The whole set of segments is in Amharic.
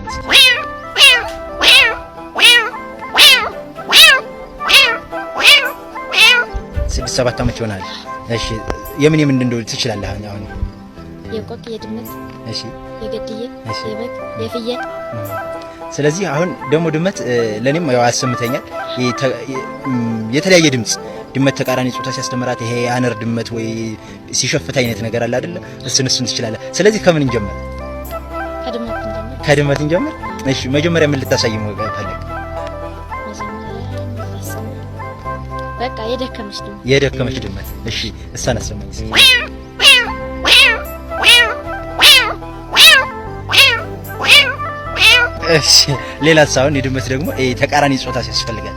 እስኪ። 6 7 ዓመት ይሆናል። እሺ የምን የምን እንደው ትችላለህ አሁን? የቆቅ፣ የድመት፣ እሺ የገድዬ፣ እሺ የበግ፣ የፍየል። ስለዚህ አሁን ደግሞ ድመት ለኔም ያው አሰምተኛል። የተለያየ ድምጽ ድመት ተቃራኒ ጾታ ሲያስተምራት ይሄ የአነር ድመት ወይ ሲሸፍት አይነት ነገር አለ አይደለ? እሱን እሱን ትችላለህ። ስለዚህ ከምን እንጀምር? ከድመት እንጀምር። ከድመት እንጀምር። እሺ መጀመሪያ ምን ልታሳይ ፈለግ? መጀመሪያ ላሰማ በቃ የደከመች ድመት። የደከመች ድመት። እሺ እሷን አሰማኝ እስኪ። እሺ ሌላ አሁን የድመት ደግሞ ይሄ ተቃራኒ ጾታ ሲያስፈልጋት።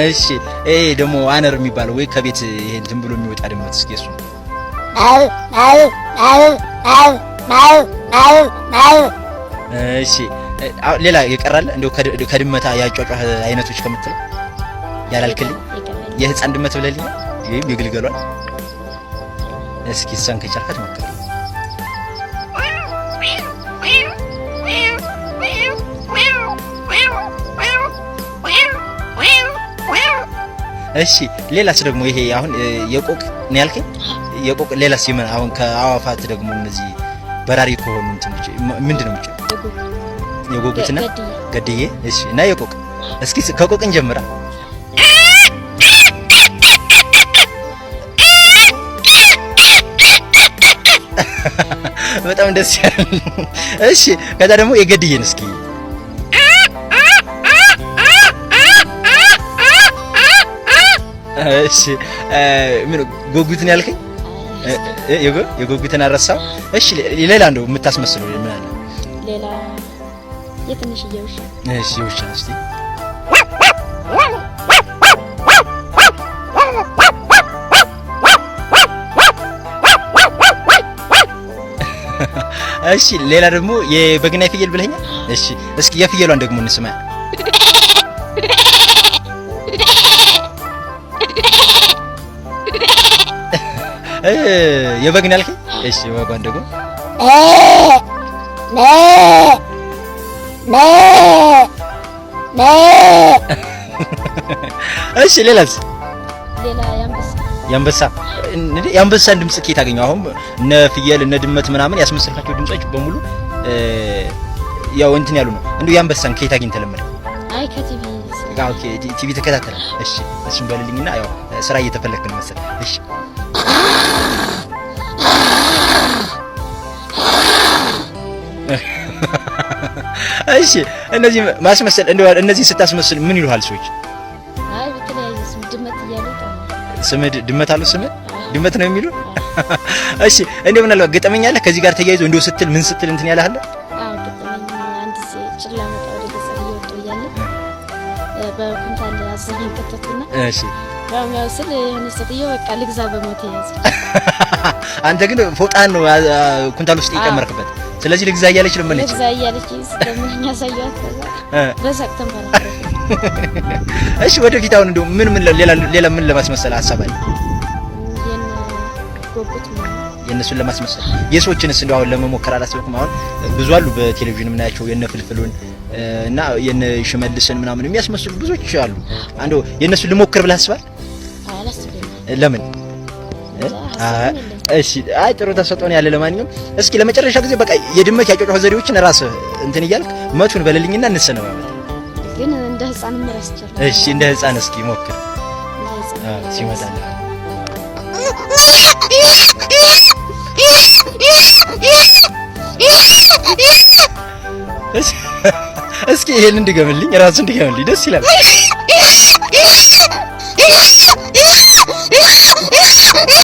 እሺ ይሄ ደግሞ አነር የሚባለው ወይ ከቤት ይሄ እንትን ብሎ የሚወጣ ድመት እስኪ እሱ። እሺ ሌላ የቀራለ እንደው ከድመታ ያጯጯህ አይነቶች ከምትለው ያላልክልኝ? የቀረ የህፃን ድመት ብለልኝ ወይም የግልገሏን እስኪ እሷን ከቻልካት ሞክር። እሺ ሌላስ ደግሞ ይሄ አሁን የቆቅ ነው ያልከኝ? የቆቅ ሌላስ የምን አሁን ከአዋፋት ደግሞ እነዚህ በራሪ ከሆኑ እንትኖች ምንድን ነው የምትችለው? የጎጉትና ገድዬ። ገድዬ። እሺ እና የቆቅ እስኪ ከቆቅ እንጀምራ። በጣም ደስ ያለ። እሺ ከዛ ደግሞ የገድዬን እስኪ። እሺ ምን ጎጉትን ያልከኝ? የጎጉትን አረሳው። እሺ ሌላ እንደው የምታስመስለው ምን አለ? ሌላ የትንሽዬ ውሻ። እሺ ውሻ እስቲ። እሺ ሌላ ደግሞ የበግና የፍየል ብለኸኛል። እሺ እስኪ የፍየሏን ደግሞ እንስማ። የበግን ያልከኝ? እሺ የበጓን ደግሞ። እሺ ሌላስ? ሌላ የአንበሳ። የአንበሳ እንዴ? የአንበሳን ድምጽ ከየት አገኘው? አሁን እነ ፍየል እነ ድመት ምናምን ያስመሰልካቸው ድምጾች በሙሉ ያው እንትን ያሉ ነው። እንደው የአንበሳን ከየት አግኝተህ ለመድከው? አይ ከቲቪ። Okay TV ተከታተለ። እሺ እሱን በልልኝና ያው ስራ እየተፈለግክ ነው መሰለህ። እሺ እሺ እነዚህ ማስመሰል እንደው እነዚህ ስታስመስል ምን ይሉሃል ሰዎች? አይ በተለያየ ስም ድመት እያሉ ይጠሩኛል። ስምህ ድመት አሉ? ስምህ ድመት ነው የሚሉ? እሺ እንደው ምናልባት ገጠመኝ አለ ከዚህ ጋር ተያይዞ እንደው ስትል ምን ስትል እንትን ያለህ አለ? አዎ ገጠመኝ አንድ ጊዜ ጭድ ላመጣ ወደ ገጠር እየወጣሁ እያለ በኩንታል አዘዘኝ ከተትኩና እሺ ያው ስል የሆነ ሴትዮ በቃ ልግዛ በሞቴ ያዘች። አንተ ግን ፎጣን ነው ኩንታል ውስጥ የጨመርክበት። ስለዚህ ልግዛ እያለች ለመነች። ልግዛ እያለች ስትለምነኝ አሳየኋት። ከዛ በሳቅ ተንፈራፈረች። እሺ ወደፊት አሁን እንደው ምን ምን ሌላ ሌላ ምን ለማስመሰል ሀሳብ አለ? የነ ጎጉት ምናምን። የእነሱን ለማስመሰል የሰዎችንስ እንደው አሁን ለመሞከር አላሰብኩም? አሁን ብዙ አሉ በቴሌቪዥን የምናያቸው የነ ፍልፍሉን እና የነ ሽመልስን ምናምን የሚያስመስሉ ብዙዎች አሉ። አንዱ የእነሱን ልሞክር ብለህ አስባል? አይ አላስብም። ለምን? እንጃ ሀሳብም የለኝም። እሺ አይ ጥሩ ተሰጥኦ ነው ያለ። ለማንኛውም እስኪ ለመጨረሻ ጊዜ በቃ የድመት ያጯጯህ ዘዴዎችን ራስህ እንትን እያልክ መቱን በልልኝና እንሰነባበት። ግን እንደ ህፃን እረስቻለሁ። እሺ እንደ ህፃን እስኪ ሞክር። እንደ ህፃን አዎ ሲመጣልህ። እስኪ ይሄን እንድገምልኝ ራሱ እንድገምልኝ ደስ ይላል።